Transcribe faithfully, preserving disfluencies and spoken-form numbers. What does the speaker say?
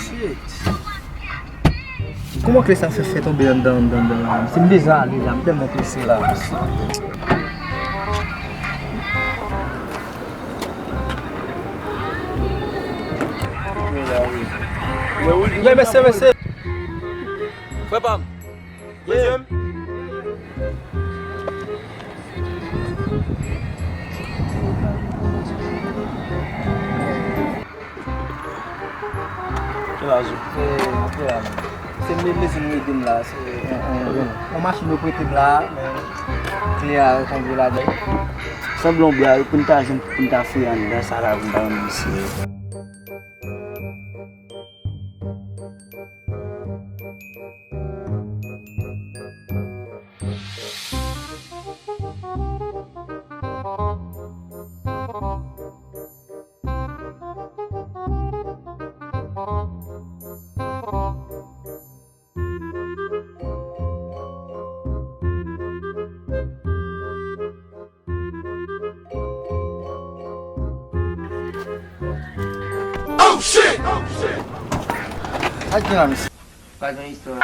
Shit. Kòman kle sa fè fè tonbe anndan, anndan, anndan la? Si m bezwen ale la, m tèlman prese la. Yeah, mesye, mesye. Frè pa m. Mesye m. Ki la, Zo? Eh, ki la, man? Se m, mesye m ede m la, se yon, yon, yon, yon machin yo prete m la, men kle a tonbe ladan. Sanble yon blag, pou n ta jwenn, pou n ta fouye anndan sa la, pou n ta jwenn mesye. Oh shit! Oh shit! Sa k gen la, mesye? Pa gen istwa.